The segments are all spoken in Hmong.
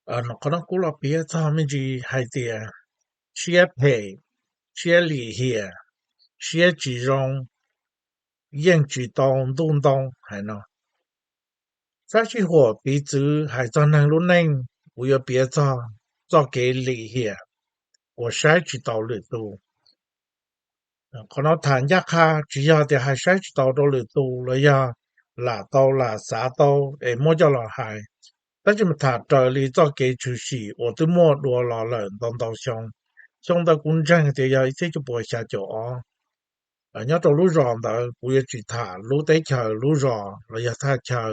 Qhov no kuv los piav txog me ntsis hais tias siab phem, siab lim hiam, siab tsis zoo, yeej tsis tau ntuj ntoo hais no. Sab sij huam piv txwv hais txog neeg lub neej, kuv yuav piav txog txoj kev lim hiam uas saib tsis taus lwm tus. Qhov no tham ncaj qha tsis yog tias hais saib tsis taus rau lwm tus los yog lam tau lam xav tau es muab coj los hais, tab sis mas tham raws li txoj kev tshwm sim uas twb muaj dua los lawm ntau ntau xyoo. Xyoo ntawd kuv ntseeg tias yog ib txhiab cuaj puas xya caum ob. Nyob rau lub zos ntawd kuv yuav tsis tham lub teb chaws lub zos los yog thaj chaw,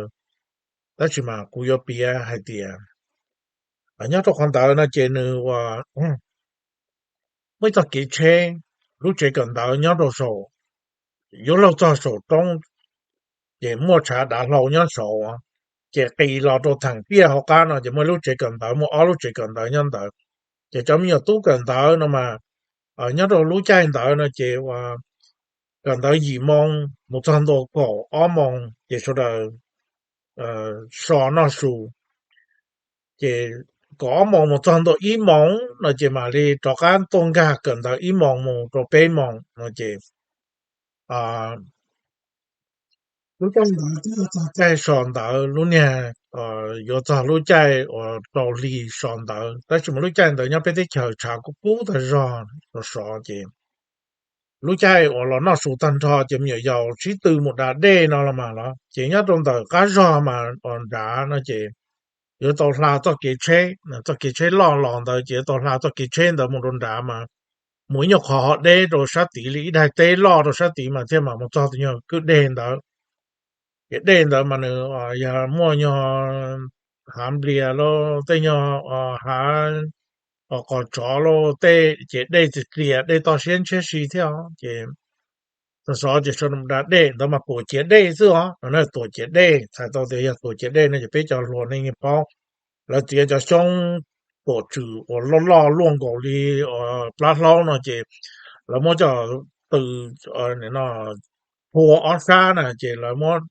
tab sis mas kuv yuav piav hais tias nyob rau qhov ntawd no ces nws ua muaj ib txoj kev tsheb, lub tsev kawm ntawv nyob rau saum, yuav luag txog saum roob, ces muaj tshav dav hlau nyob saud, ces qis los rau theem tiaj hauv qab no ces muaj lub tsev kawm ntawv, muaj ob lub tsev kawm ntawv nyob ntawd. Ces cov me nyuam tub kawm ntawv no mas nyob rau lub caij ntawd no ces ua kawm ntawv yim moo mus txog ntua kaum ob moo ces sawv daws so noj su. Ces kaum ob moo mus txog ntua ib moo no ces mam li rov qab tuaj nkag kawm ntawv ib moo mus rau peb moo no ces lub caij ntawd twb yuav txog caij so ntawv, lub niag yuav txog lub caij uas rau hli so ntawv, tab sis mas lub caij ntawd nyob peb teb chaws tshav kub kub tag zog rau sov ces lub caij uas los noj su tag nrho ces me nyuam yaus sib tw mus da dej no los mas los ces nyob rau ntawm qab zog mas nrad no ces yuav tau hla txoj kev tsheb, txoj kev tsheb loj los ntawd ces yuav tau hla txoj kev tsheb ntawd mus rau nrad mas mus ib nyuag qho ho deb rau sab tid li, ib daig teb loj rau sab tid mas thiaj mam mus txog tus nyuag kwj dej ntawd. Ces dej ntawd mas nws yog muaj nyuag hav nplias los tej nyuag hav qos tsov los tej ces dej txias txias, dej toj siab ntshiab si thiab os. Ces txog sov ces sawv daws da dej ntawd mas tuam ciav dej xwb os, tuam ciav dej, txhais tau tias yog tuam ciav dej no ces peb cov hluas nej yeej paub. Lawv txiav cov xyoob tuam tswm uas loj loj luaj nkaus li plab hlaub no ces lawv muab coj tws phua ob sab na ces lawv muab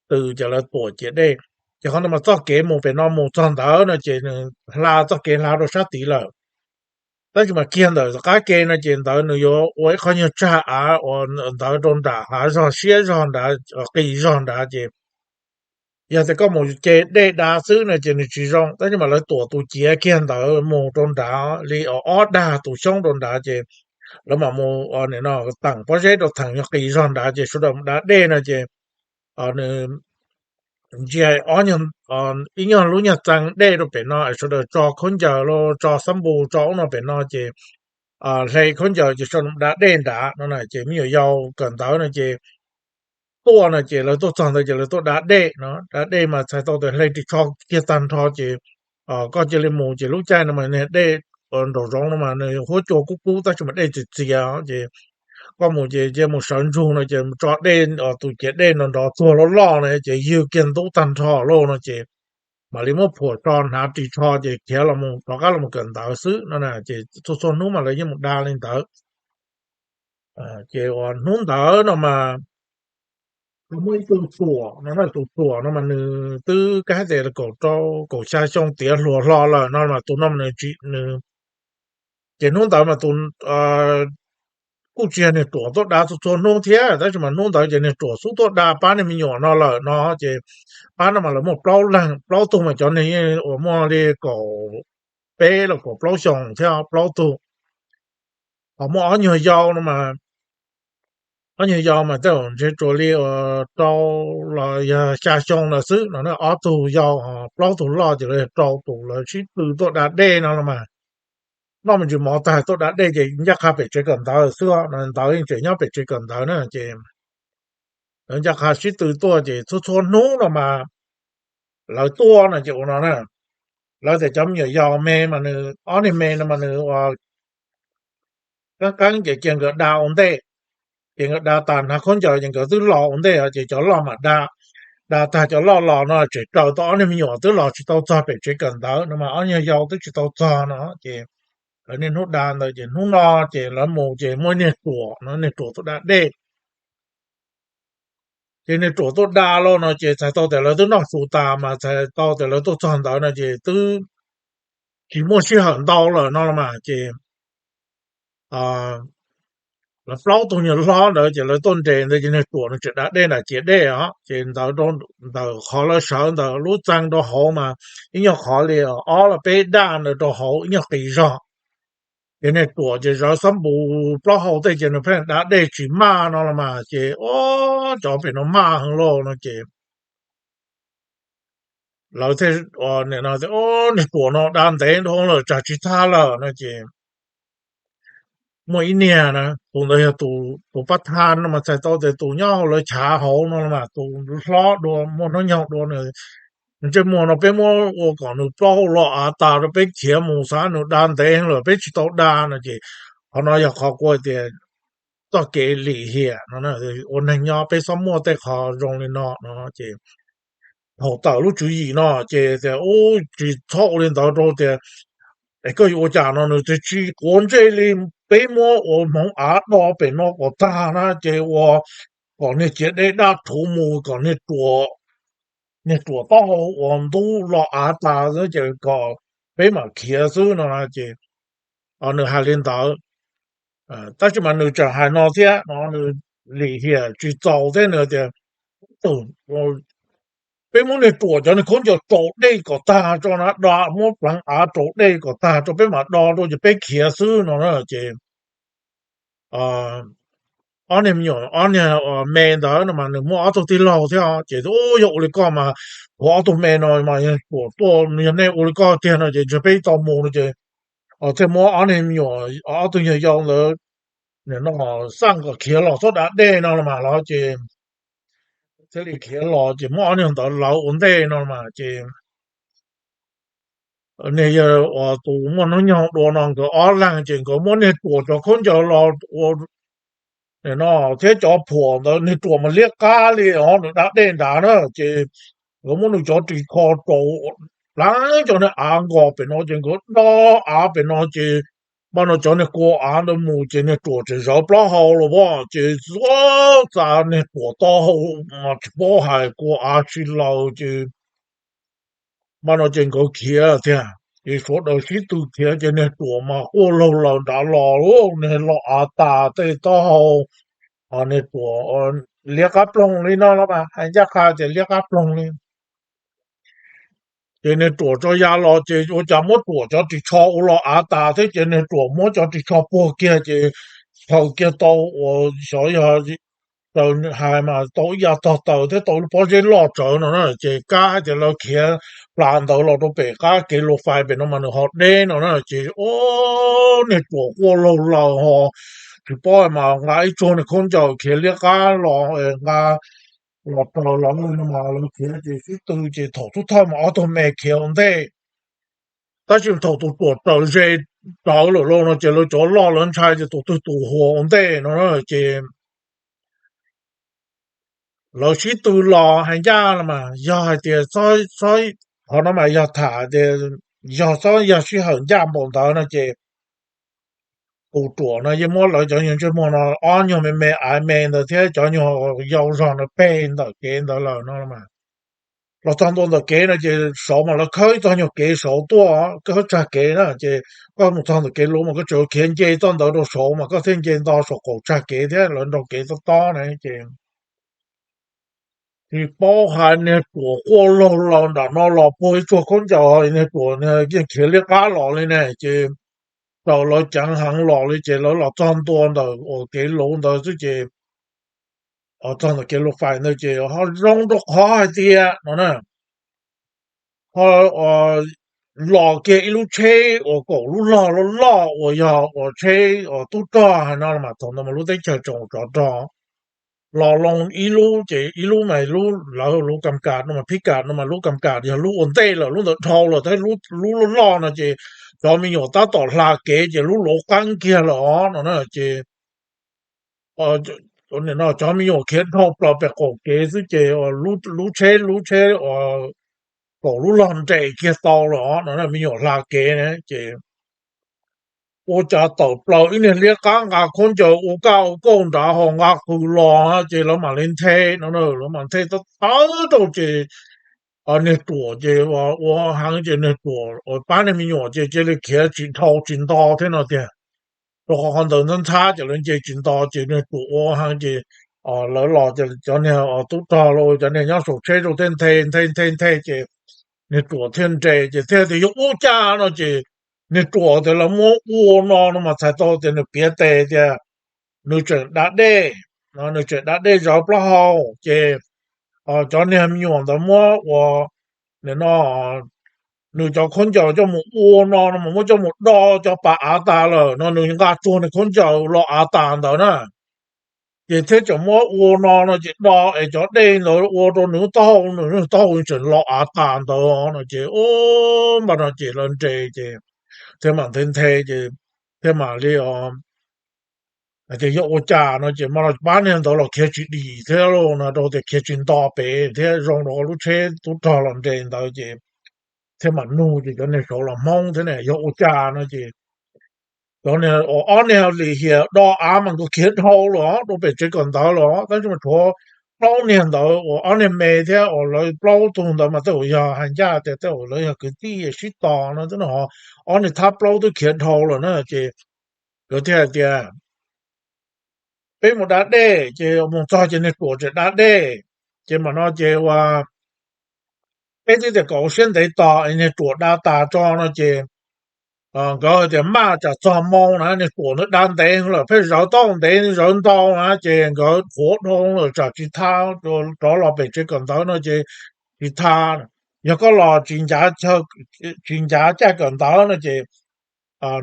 tws ces lawv tuam ciav dej. Ces qhov ntawd mas txoj kev mus pem no mus txog ntawd no ces nws hla txoj kev hla rau sab tid lawm. Tab sis mas kiag ntawm qab ke no ces ntawd nws yuav ua ib qho nyuag tsag av uas ntawd rau nram hav zog siab zog nrad, qis zog nrad ces yog tias koj mus ce dej da xwb no ces nws tsis zoo, tab sis mas lawv tuam tus ciav kiag ntawd mus rau nrad li ob dag tus xyoob rau nrad ces lawv mam mus teem pob zeb rau theem nyuag qis zog nrad ces sawv daws mus da dej no ces nws ntsia ob, ib nyuag lub nyuag txee dej rau pem no es sawv daws tso khaub ncaws los tso xab npus tso ub no pem no ces hle khaub ncaws ces sawv daws mus da dej nrad no na ces me nyuam yaus kawm ntawv no ces tuaj no ces lawv tuaj txog ntawd ces lawv tuaj da dej no, da dej mas txhais tau tias hle ris tsho kiag tag nrho ces koj cia li mus ces lub caij no mas niag dej nraum zoov no mas nws huab cua kub kub tab sis mas dej txias txias ces koj mus ces cia mus sawv ntsug no ces tso dej, tus ciav dej no nrov tsuag loj loj no ces ywg kiag ntub tag nrho lauj no ces mam li muab phuam tso hnav ris tsho ces khiav los rov qab los kawm ntawv xwb no na ces txhua txhua hnub mas lawv yeej mus da li ntawd. Ces uas hnub ntawd no mas muaj ib tug tuam no, tus tuam no mas nws twb kab tias kaum rau kaum xya xyoo tiav hluas hlo lawm no mas tus no nws, ces hnub ntawd mas tus kuj tsis yog niag ruam tuaj da txhua txhua hnub thiab tab sis mas hnub ntawd ces niag ruam xub tuaj da pab niag me nyuam no lawm no ces pab no mas lawv muaj plaub leeg, plaub tug mas cov niag uas muaj li kaum peb los kaum plaub xyoo thiab plaub tug. Ho muaj ob nyuag yau no mas, ob nyuag yau mas tej zaum ntshe tsuas li rau los yog xya xyoo ntawd xwb no, ob tug yau, plaub tug loj ces lawv yog rau tus lawv sib tw tuaj da dej no los mas. Noj me ntsis mov tag tuaj da dej ces ncaj qha pem tsev kawm ntawv xwb no, ntawv yeej tseem nyob pem tsev kawm ntawv na ces lawv ncaj qha sib tw tuaj ces txhua txhua hnub no mas lawv tuaj no ces ua no na, lawv tias cov me nyuam yaus me mas nws, ob niag me no mas nws ua qeeb qeeb ces cia nkawd da ua ntej, ces nkawd da tas hnav khaub ncaws ces nkawd twb los ua ntej ces cov loj mam da, da tag cov loj los no tseem raws tau ob niag me nyuam twb los tsis tau txog pem tsev kawm ntawv no mas ob niag yau twb tsis tau txog no ces lawv niaj hnub da ntawd ces hnub no ces lawv mus ces muaj niag ruam no, niag ruam tuaj da dej. Ces niag ruam tuaj da los no ces txhais tau tias lawv twb noj su tas mas txhais tau tias lawv tuaj txog ntawd no ces twb tsis muaj sij hawm ntau lawm no los mas ces lawv plaub tug nyuag hlob ntawd ces lawv tuaj nres ntawd ces niag ruam nws tseem da dej nram ciav dej os, ces ntawd ntawm qhov lawv sawv ntawm lub txee rau hauv mas ib nyuag qhov li ob los peb daj ntawd rau hauv ib nyuag qis zog. Ces niag ruam ces zawv xab npus plaub hau tej ces nws pheej da dej tsis maj no los mas ces o, cov pem no maj heev lauj no ces lawv thiaj, niag ruam no da ntev dhau lawm tsam tsis thaj lawm no ces muaj ib niag na, tus ntawd yog tus pab thaj no mas txhais tau tias tus nyob hauv lawv chav hauv no los mas tus hlob dua muaj hnub nyoog dua nws ntsej muag no peb muab ua kom nws plaub hau los av tas rau peb khiav mus xav nws da ntev lawm peb tsis tau da no ces qhov no yog qhov kuv tias txoj kev lim hiam no, ua neeg nyob peb txhob muaj tej qho zoo li no no ces thaum tawm lub tswv yim no ces tias ub tsis txhob ua li ntawd rau tias es koj yuav ua cas no nws tias tsis quav ntsej li, peb muab ua hmoov av do pem no kom tag na ces ua kom niag ciav dej daj rhuv mus kom niag ruam taub hau uas ntub los av tas xwb ces kom peb mam khiav xwb no ces nws hais li ntawd. Tab sis mas nws tseem hais no thiab no nws lim hiam tsis txaus thiab nws tias peb muab niag ruam cov niag khaub ncaws raus dej kom tag tso na, da muab pleev av raus dej kom tag tso peb mam do rau ces peb khiav xwb no na ces ob niag me nyuam ob niag me ntawd no mas nws muaj ob tug tij laug thiab ces yog ua li koj mas, ua ob tug me no mas yog ruam tuaj yog nej ua li koj tiag no ces ntshe peb tau mus no ces thiaj muab ob niag me nyuam ob tug yawg yau ntawd no xaj kom khiav los txhob da dej no los mas los ces thiaj li khiav los ces muab ob niag ntawd lawv ua ntej no mas ces niag yawg uas tus muaj hnub nyoog dua no nkawd ob leeg ces nkawd muab niag ruam cov khaub ncaws los ua no thiab cov phuam ntawd niag ruam mas liab qab li os nws da dej nrad na ces nkawd muab nws cov ris tsho rau pleev cov niag av nkos pem no ces nkawd do av pem no ces npaj no cov niag kua av ntawd mus ces niag ruam tseem zawv plaub hau los as ces xuav txav niag ruam taub hau mas tsis paub hais kua av tsis laws ces npaj no ces nkawd khiav tiag ces sawv daws sib tw khiav ces niag ruam mas quaj laug laws nrad los, niag los av tas tej taub hau, niag ruam liab qab ploog li no los mas hais ncaj qha ces liab qab ploog li. Ces niag ruam tso ya los ces ua cas muab ruam cov ris tsho ua los av tas thiab ces niag ruam muab cov ris tsho puag kiag ces xyaw kiag tau uas xyov yog raws hais mas tau ib yav tog taws thiab tau lub pob zeb loj tsawv no na ces kab hais tias lawv khiav plas ntawd los rau pem qab kev lus fais pem no mas nws ho deb no na ces o niag ruam quaj laug laws ho tsis paub mas nqa ib tsuag niag khaub ncaws khiav liab qab los nqa los raws lawv no mas lawv khiav ces sib tw ces thaum thub thawj mas ob tug me khiav ua ntej. Tab sis thaum tus ruam raws ze rawv lawm lauj no ces lawv cov loj lawv ntshai ces tus twg tus huas ua ntej no ces lawv sib tw los hais ncaj los mas yog hais tias qhov no mas yog tham tias yog txhob yog sij hawm ncaj npaum ntawd no ces tus ruam no yeej muab lawv cov nyuag ntsej muag no ob nyuag me me aiv me ntawd thiab cov nyuag yau zog no peg ntawm kev ntawd lawm no los txog ntua ntawm kev no ces saud mas lawv khawb ib txoj nyuag kev saud tuaj, khawb tsag kev na ces koj mus txog ntawm kev luv mas koj tseem khiav nce txoj ntawd rau saud mas koj thiaj nce nto saum qaum tsag kev thiab lawv nrog kev tob tob na ces tsis paub hais niag ruam quaj laug laws nram no los puag ib tsuag khaub ncaws, niag ruam yeej khiav liab qab los li ne ces raws lawv ceev heev los li ces lawv los txog ntua ntawm uas kev luv ntawd xwb ces txog ntawm kev luv fais ntawd ces ho zoo rau qhov hais tias no na ho los kiag ib lub tsheb uas kaum lub log loj loj uas yog uas tsheb uas tub rog hais no mas thaum ntawd mas lub teb chaws tseem tsov rog los loo ib lub ces ib lub mas lub lawv lub kam kam no mas phib kam no mas lub kam kam yog lub ua ntej lawm lub ntawd dhau lawm thiab lub loj loj no ces cov me nyuam tab tom hla kev ces lub luv qeeb kiag lawm os no na ces cov me nyuam khiav dhau plaws pem qaum kev xwb ces lub tsheb lub tsheb kaum lub log nres kiag tau lawm os no me nyuam hla kev na ces ua cas tawm plaws ib niag liab qab nqa khaub ncaws ua kaj ua kauj nrad ho nqa qws los ces lawv mam li nthe no, lawv mam nthe tawv tawv rau ces niag ruam ces ua heev ces niag ruam uas pab niag me nyuam ces cia li khiav tsis dhau tsis nto thiab no tiag. Rau qhov qhov ntawd ntxhab ntxhab ces lawv nce tsis nto ces niag ruam ua heev ces lawv los ces cov niag tub rog los cov niag nyob saum tsheb rau thiaj nthe nthe nthe nthe ces niag ruam thiaj nres ces thiaj tias yog ua cas no ces niag ruam tias lawv muab ua no no mas txhais tau tias nws piav tes tias nws tseem da dej, nws tseem da dej zawv plaub hau ces cov niag me nyuam ntawd muab ua, nim no nws cov khaub ncaws coj mus ua no no mas muab coj mus do cov pas av tas lawm no nws nqa tsuag nws khaub ncaws los av tas ntawd na. Ces thiab tseem muab ua no no ces do es cov dej ntawd ua rau nws taub hau, nws taub hau tseem los av tas ntawd no ces ua npaj no ces lawv nres ces thiaj mam nthe nthe ces thiaj mam li hais tias yog ua cas no ces mas pab niag ntawd los khiav tsis dim thiab lauj no rau tias khiav tsis nto pem thiab zoo rau lub tsheb tub rog los nres ntawd ces thiaj mam nug ces cov niag saud los Hmoob thiab ne yog ua cas no ces cov niag ob niag lim hiam do av mas nkawd khiav dhau los rau pem tsev kawm ntawv los tab sis mas tshuav plaub niag ntawd uas ob niag me thiab uas lawv plaub tug ntawd mas tej zaum yog hais ncaj tias tej zaum lawv yog kwv tij sib tos no twb no ho ob niag thab plaub twb khiav dhau lawm na ces nkawd thiaj hais tias peb mus da dej ces mus txog ces niag ruam tseem da dej ces mam no ces ua peb twb tias kom ua siab ntev tos es niag ruam da tas tso no ces nkawd tias maj tsam txog moo na niag ruam ntawd da ntev lawm pheej zawv tau ntev zawv ntau na ces nkawd qhuav dhau lawm tsam tsis tha rov los pem tsev kawm ntawv no ces tsis tha, yog koj los tsis ncav caij kawm ntawv no ces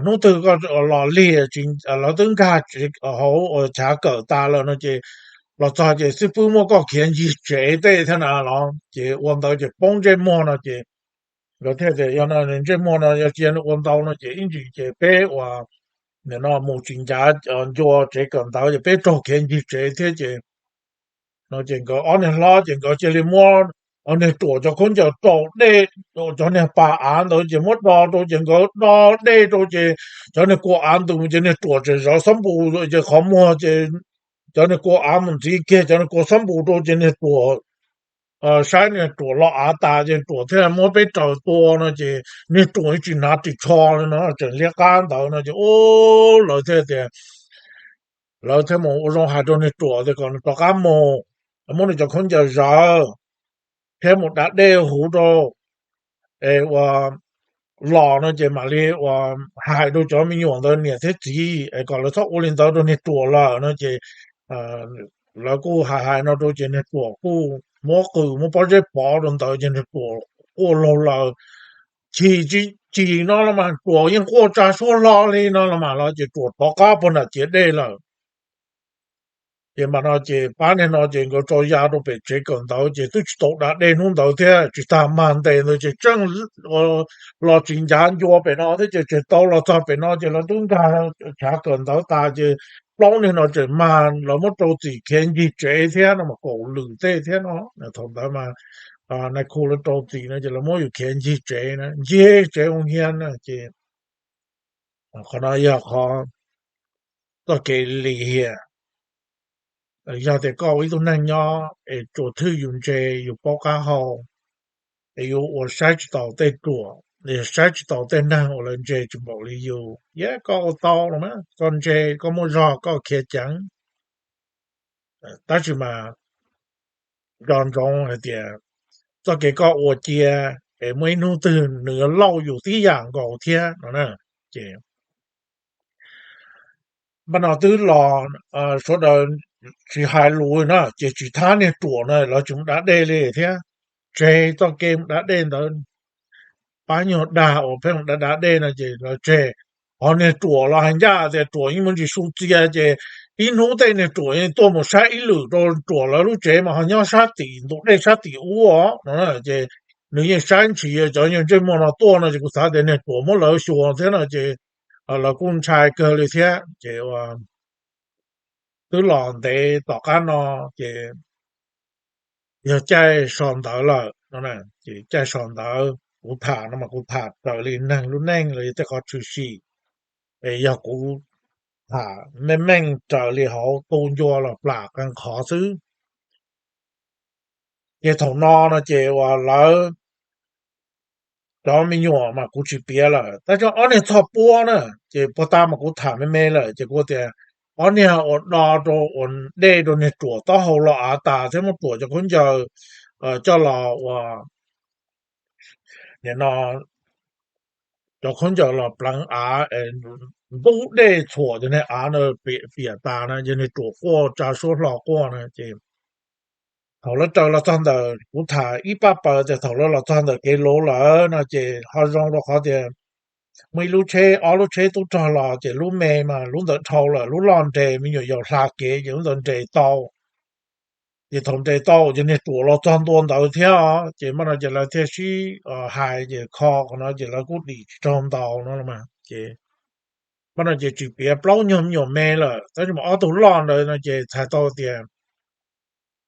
hnub twg koj los lig lawv twb nkag hauv chav kawm tas lawm no ces los txog ces xib fwb muab koj khiav ncig tsev tej thiab na los ces ua ntawd ces poob ntsej muag no ces nkawd thiaj tias yog no ntsej muag no yog cia nws ua ntau no ces ib ntsis ces peb ua nim no mus tsis ncav ncua tsev kawm ntawv ces peb raug khiav ncig tsev thiab ces no ces nkawd ob niag hlob ces nkawd cia li muab niag ruam cov khaub ncaws rau dej, cov niag pas av ntawd ces muab do rau ces nkawd do dej rau ces cov niag kua av ntus ces niag ruam tseem zawv xob npus ces qhov muag ces cov niag kua av mus ntxiv kiag cov niag kua xob npus rau ces niag ruam saib niag ruam los av tas ces ruam thiaj muab peb raws tua no ces niag ruam tsis hnav ris tsho li no tseem liab qab ntawd no ces u lawv thiaj tias lawv thiaj mus ua zoo hais rau niag ruam tias kom nws rov qab mus, muab nws cov khaub ncaws zawv thiab mus da dej huv rau es ua los no ces mam li ua hais rau cov me nyuam ntawd niam thiab txiv es kom lawv txhob ua li ntawd rau niag ruam lawm no ces lawv kuj hais hais no rau ces niag ruam kuj muab qws muab pob zeb pov rau ntawd ces niag ruam quaj laug laws chim tsis chim no los mas ruam yeej quaj tsa suab hlo li no los mas los ces ruam rov qab puag nram ciav dej lawm. Ces mas no ces pab niag no ces nkawd tso ya rau pem tsev kawm ntawv ces twb tsis tau da dej hnub ntawd thiab tsis tag mag ntes ntawd ces tseem los tsis ncav ncua pem no thiab ces tseem tau los txog pem no ces lawv twb nkag chav kawm ntawv tas ces plaub niag no tseem mag lawv muab rau txim khiav ncig tsev thiab no mas kaum lwm tej thiab no. Thaum ntawd mas nais khu lawv rau txim no ces lawv muab yus khiav ncig tsev na, ncig tsev ua hiab na ces qhov no yog qhov txoj kev lim hiam. Yog tias koj ua ib tug neeg nyob es ruam thwj yus ntse, yus paub qab hau, es yus ua saib tsis taus tej ruam, saib tsis taus tej neeg uas lawv ntse tsis npaum li yus, yog koj ua tau los mas koj ntse, koj muaj zog koj khiav ceev. Tab sis mas nco ntsoov hais tias txoj kev koj ua cia es muaj ib hnub twg nws yuav lauj yus tib yam nkaus thiab no na. Ces npaj no twb los, sawv daws tsis hais lus na ces tsis thab niag ruam na lawv tsis mus da dej li thiab, tseg txoj kev mus da dej ntawd. Pab nyuag dag uas pheej mus da da dej no ces lawv tseg. Ho niag ruam los hais ncaj tias ruam yeej muaj ntsis su txia ces ib hnub tej niag ruam yeej tuaj mus saib ib lwm rau ruam lawv lub tsev mas ho nyob sab tim ntug dej sab tim ub os no ces nws yeej saib ntshis cov nyuag ntsej muag no tuaj no ces kuv xav tias niag ruam muab lawv xyuas thiab no ces lawv kuj ntshai kawg li thiab ces twb los ntev tom qab no ces yog caij so ntawv lawm no, ces caij so ntawv kuv tham no mas kuv tham raws li neeg lub neej los yog tej qhov tshwm sim, es yog kuv tham meej meej raws li hauv tu ncua los plam qee qhov xwb. Ces thaum no no ces uas lawv cov me nyuam mas kuv tsis piav lawm, tab sis ob niag txhoj puab na, ces puag ta mas kuv tham me me lawm ces kuv tias ob niag uas do rau uas dej rau niag ruam taub hau los av tas thiab muab ruam cov khaub ncaws coj los uas nim no cov khaub ncaws los pleev av, ntub dej txhuam cov niag av no piam tas na, yog niag ruam quaj tsa suab hlo quaj na ces thaum lawv raws los txog ntawm, kuv tham ib pab paws tias thaum lawv los txog ntawm kev luv lawm no ces ho zoo rau qhov tias muaj ib lub tsheb ob lub tsheb tub rog los ces lub me mas lub ntawd dhau lawm, lub loj nres me nyuam yaus hla kev ces lub ntawd nres tau. Ces thaum nres tau ces niag ruam los txog ntua ntawd thiab os, ces mas no ces lawv thiaj sib hais ces kho qhov no ces lawv kuj dim tsis raug ntaus no los mas ces mas no ces tsis piav, plaub nyuag me nyuam me lawm, tab sis mas ob tug loj ntawd no ces txhais tau tias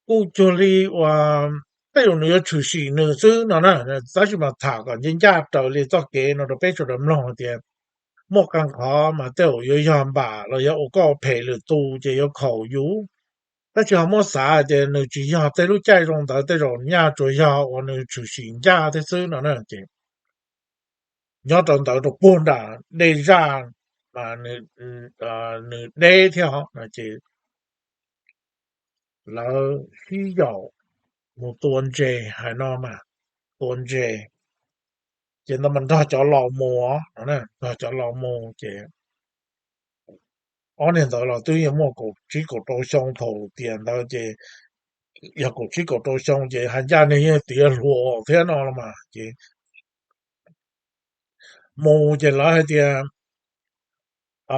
kuj cuag li uas tej zaum nws yuav tshwm sim nws xwb no na, tab sis mas tham kom ncaj ncaj raws li txoj kev no rau peb sawv daws mloog hais tias muaj qee qhov mas tej zaum yuav yog npam los yog ua koj phem lwm tus ces yuav khaum yus, tab sis ho muab xav hais tias nws tsis yog tej lub caij zoo ntawd, tej zaum nyaj tsuas yog uas nws tshwm sim ncaj thiab xwb no na ces nyob rau ntawd rau puag nram dej zaj mas nws deb thiab os no ces lawv sib yaum mus tua ntses hais no mas, tua ntses ces ntawd mas nrog cov laus mus os, nrog cov laus mus ces ob niag ntawd los twb yeej muaj kaum tsib kaum rau xyoo thaum tiam ntawd ces yog kaum tsib kaum rau xyoo ces hais ncaj nws yeej tiav hluas thiab no los mas ces mus ces lawv hais tias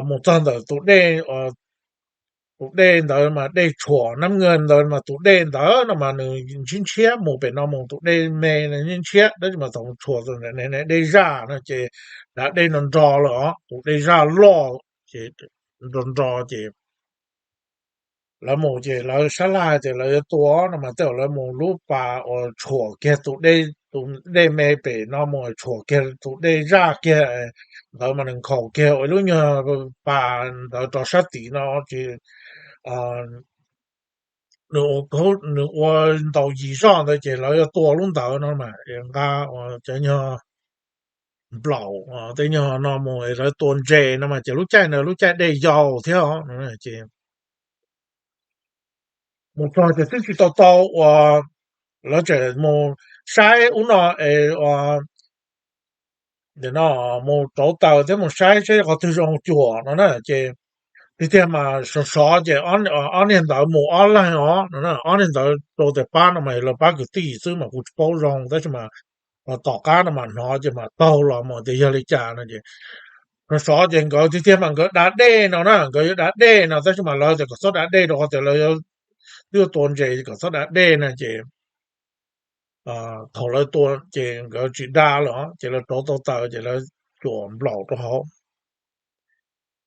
mus txog ntawm tus dej, tus dej ntawd mas dej tshuam nab nkeeg ntawd mas tus dej ntawd no mas nws ntshiab ntshiab, mus pem no mus tus dej me ntshiab ntshiab, tab sis mas thaum tshuam dej zaj no ces dav dej no nro lawm os, tus dej zaj loj ces nro nro ces lawv mus ces lawv sab laj tias lawv yuav tua no mas tej zaum lawv mus lub pas uas tshuam kiag tus dej, tus dej me pem no mus tshuam kiag tus dej zaj kiag ntawd mas nws nkhaus kiag ua ib lub nyuag pas ntawd rau sab tim no ces nws ua ntaus yim zoj ntawd ces lawv yuav tua lub ntawd no mas nqa cov nyuag nplaum tej nyuag no mus lawv tua ntses no mas ces lub caij ntawd lub caij dej yau thiab os ces mus txog ces twb tsis tau tau uas lawv tseem mus saib ub no es mus rauv taws thiab mus saib seb qhov twg zoo cuam no na ces tiag tiag mas sov sov ces ob niag ntawd mus ob leeg os no, ob niag ntawd rau tes pab no mas lawv pab kwv tij xwb mas kuv tsis paub zoo tab sis mas tom qab no mas hnov ces mas taug los mus tias yog li cas no ces sov sov ces nkawd tiag tiag mas nkawd da dej no na, nkawd yuav da dej no tab sis mas lawv tias kom txhob da dej rau qhov tias lawv twb yuav tua ntses kom txhob da dej no ces thaum lawv tua ces nkawd tsis da lawm ces lawv rauv tau taws ces lawv cuam nplaum rau hauv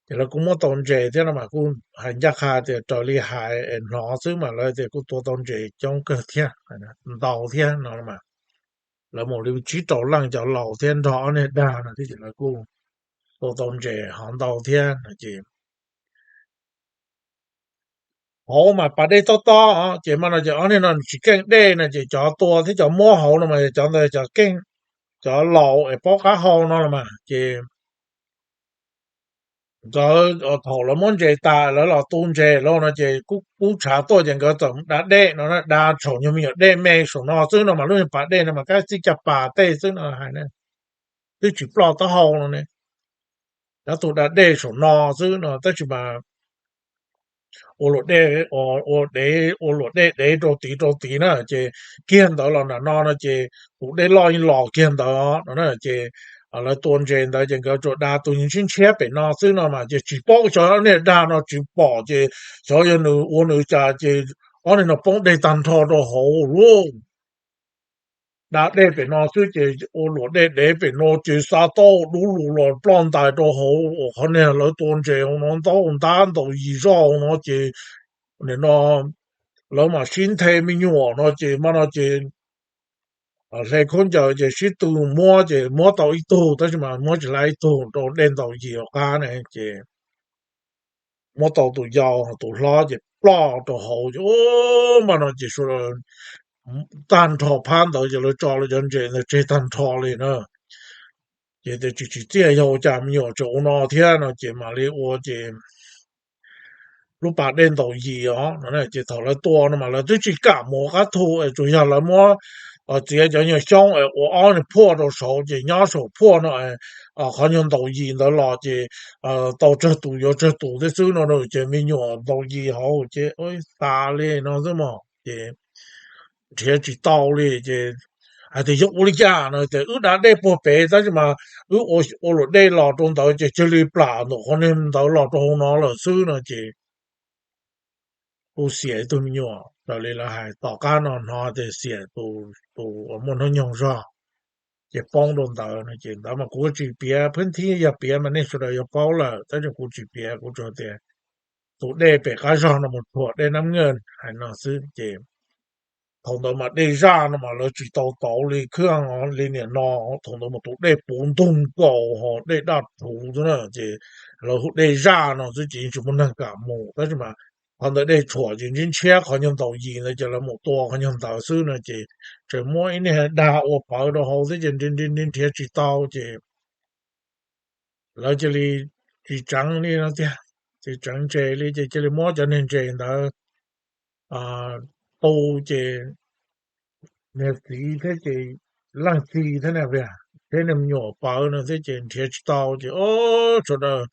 ces lawv kuj muab tau ntses thiab no mas kuj hais ncaj qha tias raws li hais hnov xwb mas lawv tias kuj tua tau ntses coob kawg thiab, ntau thiab no mas lawv mus li tsib rau leej cov laus thiab nrog ob niag dag no thiab ces lawv kuj tua tau ntses hov ntau thiab no ces hauv mas pas dej tob tob ces mas no ces ob niag no tsis keej dej no ces cov tua thiab cov muab hauv no mas cov ntawd cov keej, cov laus es paub qab hau no los mas ces nkawd thaum lawv muab ntses tas lawv los tu ntses lawm no ces kuj pub tshav tuaj ces nkawd txawm da dej no, da tsaum nyuag me nyuam dej me saum no xwb no mas lub niag pas dej no mas kab txij caj pas tej xwb no hais ne, twb tsis ploj taub hau no ne. Cov tus da dej saum no xwb no tab sis mas ua luam dej, ua dev, ua luam dej dev rau tid rau tid na ces kiag ntawd los nram no no ces tus dej loj yeej los kiag ntawd no na ces lawv tua ntses ntawd ces nkawd tsuas da tus ntshiab ntshiab pem no xwb no mas ces tsis paub xyov ob niag dag no tsis pom ces xyov yog nws ua nws cas ces ob niag no poob dej tag nrho rau hauv lauj. Da dej pem no xwb ces ua luam dej dev pem no ces xa tau dub lug los ploj ntais rau hauv uas qhov niag lawv tua ntses no ntaub ntab ntaus yim zoj no ces nim no lawv mam sib nthe me nyuam no ces mas no ces hle khaub ncaws ces sib tw muab ces muab tau ib tug tab sis mas muab tsis laib ib tug rau dej ntaus yim hauv qab ne ces muab tau tus yau, tus hlob ces ploj rau hauv ces mas no ces tag nrho phab ntawd ces lawv tso lawv cov ntses ntawd tseg tag nrho li na. Ces tias tsis tsim txiaj yog ua cas me nyuam tseem ua no thiab no ces mam li ua ces lub pas dej ntaus yis os no ces thaum lawv tua no mas lawv twb tsis kam mus qab thu es tsuas yog lawv muab txiav cov nyuag xyoob es ua ob niag phuaj rau saud ces nyob saum phuaj no qhov nyuag ntaus yis ntawd los ces tau tsawg tus yuav tsawg tus thiab xwb no ces me nyuam ntaus yis hauv ces tas li no xwb mog ces nrhiav tsis tau li ces hais tias yog ua li cas no tias wb da dej puag pem tab sis mas wb ua luam dej los rau ntawd ces cia li plam ntawm qhov niag ntawd los rau hauv no lawm xwb no ces kuj xiam ib tug me nyuam raws li lawv hais tom qab no hnov tias xiam tus uas muaj hnub nyoog zog ces poob rau ntawd no ces ntawd mas kuv tsis piav phwb thib yog piav mas nej sawv daws yuav paub lawm tab sis kuv tsis piav kuv tsuas tias tus dej pem qab zog no mus rhuam dej nab nkeej hais no xwb ces thaum ntawd mas dej zaj no mas lawv tsis tau tauv li khab li niam no thaum ntawd mas tus dej puv ntug nkaus ho dej daj rhuv xwb na ces lawv hu dej zaj no xwb ces yeej tsis muaj neeg kam mus tab sis mas qhov ntawd dej tshuam ces ntshiab ntshiab qhov nyuag ntaus yis ntawd ces lawv mus tua qhov nyuag ntawd xwb no ces tseem muab ib niag dag ua pawv rau hauv xwb ces nrhiav nrhiav nrhiav tsis tau ces lawv cia li tsis tseev li no tiag, tsis tseev ntses li ces cia li muab cov niag ntses ntawd tu ces niag txiv thiab ces leej txiv thiab na thiab niag me nyuam pawv no thiab ces nrhiav tsis tau ces sawv daws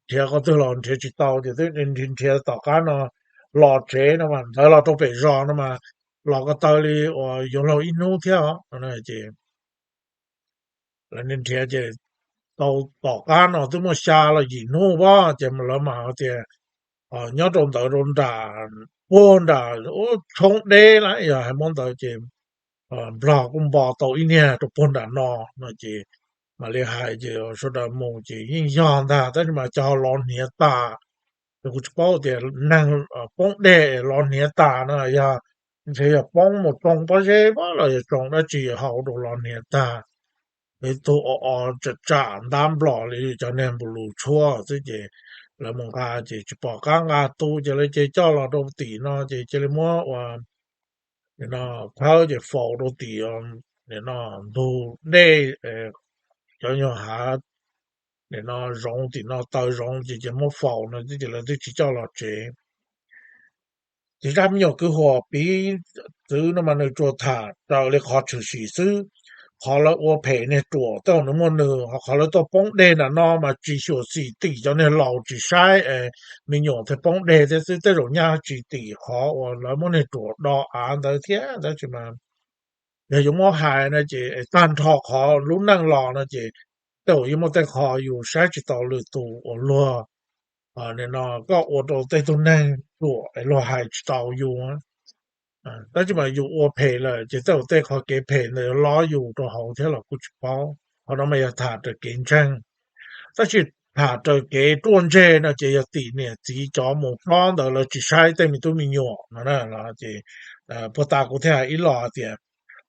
nrhiav qhov twg los nrhiav tsis tau ces twb nrhiav tom qab no los tsev no mas ntawd los rau pem zos no mas los ko taw li uas yuav laug ib hnub thiab os ces lawv nrhiav ces tau tom qab no twb muaj xya los yim hnub pab ces lawv mam hais tias nyob rau ntawd rau nram puag nram tshoob deb na yog hais muab ntawd ces nplog kuj npo tau ib niag rau puag nram no no ces mam li hais ces sawv daws mus ces yeej yog ntag tab sis mas cov ho los hniav tas kuv tsis paub tias neeg poob dej los hniav tas no yog ntshe yog poob mus tsoo pob zeb pab los yog tsoo dab tsi hauv rau los hniav tag. Ib tug o o tsam tsam ntab nplos li cov niag npus lus tshuab xwb ces lawv mus nqa ces tsis pom qab nqa tu ces lawv cia coj los rau tim no ces cia li muab ua nim no khawb ces faus rau tim nim no ntug dej cov nyuag hav nim no zoov tim no taw zoov ces cia muab faus no ces lawv twb tsis coj los tsev. Ces zaj me nyuam kwv huam piv txwv no mas nws tsuas tham raws li qhov tshwm sim xwb. Qhov lawv ua phem niag ruam tej zaum nws muaj nws, ho qhov lawv tuaj poob deg nram no mas tsis xyuam xim tim cov niag laus tsis saib es me nyuam thiaj poob deg thiab xwb, tej zaum nyaj tsis tim qhov uas lawv muab niag ruam do av ntawd thiab tab sis mas yog yuav muab hais no ces tag nrho qhov lub neej los no ces tej zaum yeej muaj tej qho yus saib tsis taus lwm tus uas luag nim no koj ua rau tej tug neeg ruam es luag hais tsis taus yus tab sis mas yus ua phem lawm ces tej zaum tej qhov kev phem ntawd yuav lob yus rau hauv thiab los kuj tsis paub. Qhov no mas yog tham raws kev ntseeg, tab sis tham raws kev ruaj ntseg no ces yog tim niam txiv cov mus plob ntawd lawv tsis saib tej me tub me nyuam no na ces puag ta kuv thiaj hais ib los tias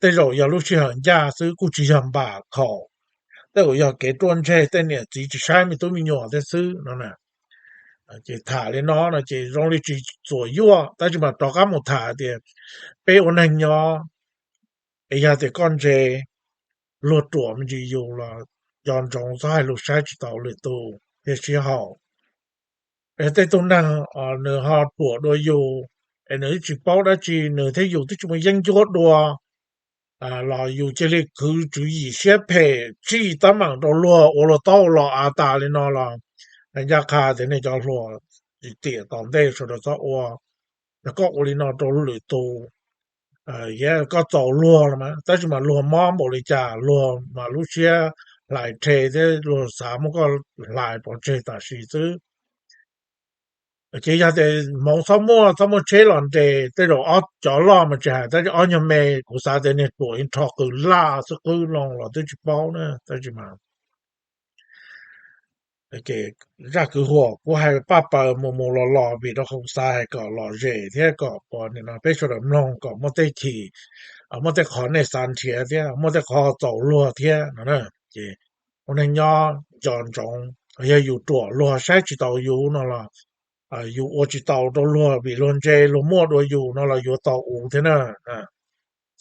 tej zaum yog lub sij hawm ncaj xwb kuj tsis yog npam khaum, tej zaum yog kev ruaj ntseg tej niam txiv tsis saib me tub me nyuam thiab xwb no na. Ces tham li no no ces zoo li tsis txuam yuaj tab sis mas rov qab mus tham tias peb ua neeg nyob es yog tias koj ntse luag ruam me ntsis yus los nco ntsoov txhob hais lus saib tsis taus lwm tus thiab sib haum. Es tej tug neeg nws ho ruam dua yus es nws twb tsis paub dab tsi nws thiab yus twb tsis muaj yeeb ncuab dua los yus cia li khwv tswv yim siab phem tsij tab meem rau luag ua luag taub los av tas li no los ncaj qha tias nej cov hluas tiam tom ntej sawv daws txhob ua. Yog koj ua li no rau lwm tus, koj txaus luag los mas tab sis mas luag mob npaum li cas luag mas lub siab hlais rhe thiab luag xav muab koj hlais pov tseg tam sim xwb. Ces yog tias hmoov txhob muaj txhob muaj tsheb los nres tej zaum ob cov loj mas tsis hais tab sis ob nyuag me kuv xav tias niag ruam yeej rho qws laj xwb qwb loo los twb tsis paub na tab sis mas zaj kwv huam kuv hais paj paws mus mus los los vim rau qhov kuv xav hais kom lom zem thiab kom peb sawv daws mloog kom muaj tej chim, muaj tej qhov nej xav nrhiav thiab muaj tej qhov txaus luag thiab no na. Ces ua neeg nyob nco ntsoov, yog yus ruam luag saib tsis taus yus no los yus ua tsis taus rau luag vim luag ntse luag muaj dua yus no los yuav tau uv thiab na.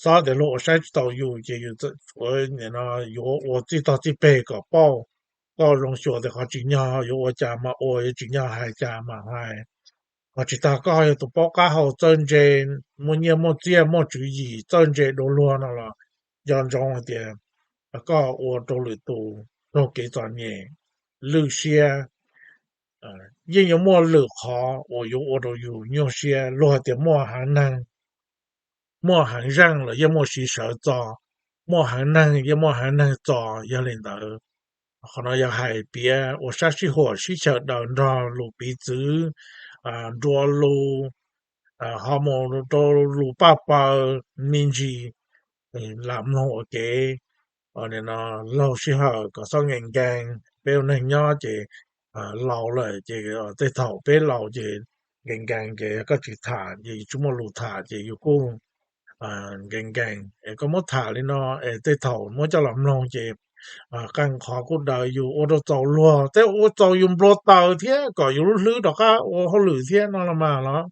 xob tias luag ua saib tsis taus yus ces yus yuav ua txij tog txij peg kom pauj. Koj zoo xyuas tias qhov tsim nyog yuav ua cas mas ua, yuav tsim nyog hais cas mas hais. Ho tsis tas koj yog tus paub qab hau txawj ntse, muaj nyiaj muaj txiaj muaj tswv yim txawj ntse dua luag no los nco ntsoov hais tias koj ua rau lwm tus raug kev txom nyem, lwj siab. Yeej yuav muaj lwm qhov uas yuav ua rau yus nyuaj siab. Luag hais tias muaj haiv neeg, muaj haiv zeej los yeej muaj siv sawv txo, muaj haiv neeg yeej muaj haiv neeg txo. Yog li ntawd, qhov no yog hais piav ua sab sib huam sib xyaw daws nrog lus piv txwv, nruas lus, ho mus rau lus paj paws me ntsis, lam mloog ua kev. Laug sij hawm kom txhob nkees nkees, peb ua neeg nyob ces laus lawm ces tej thaum peb laus ces nkees nkees ces koj tsis tham ces tsis muaj lus tham ces yus kuj nkees nkees es koj muab tham li no es tej thaum muab coj los mloog ces qee qhov kuj daws yus ua rau txaus luag, tej ua txaus yus npau taws thiab kom yus lub hlwb rov qab ua hauj lwm thiab no los mas los.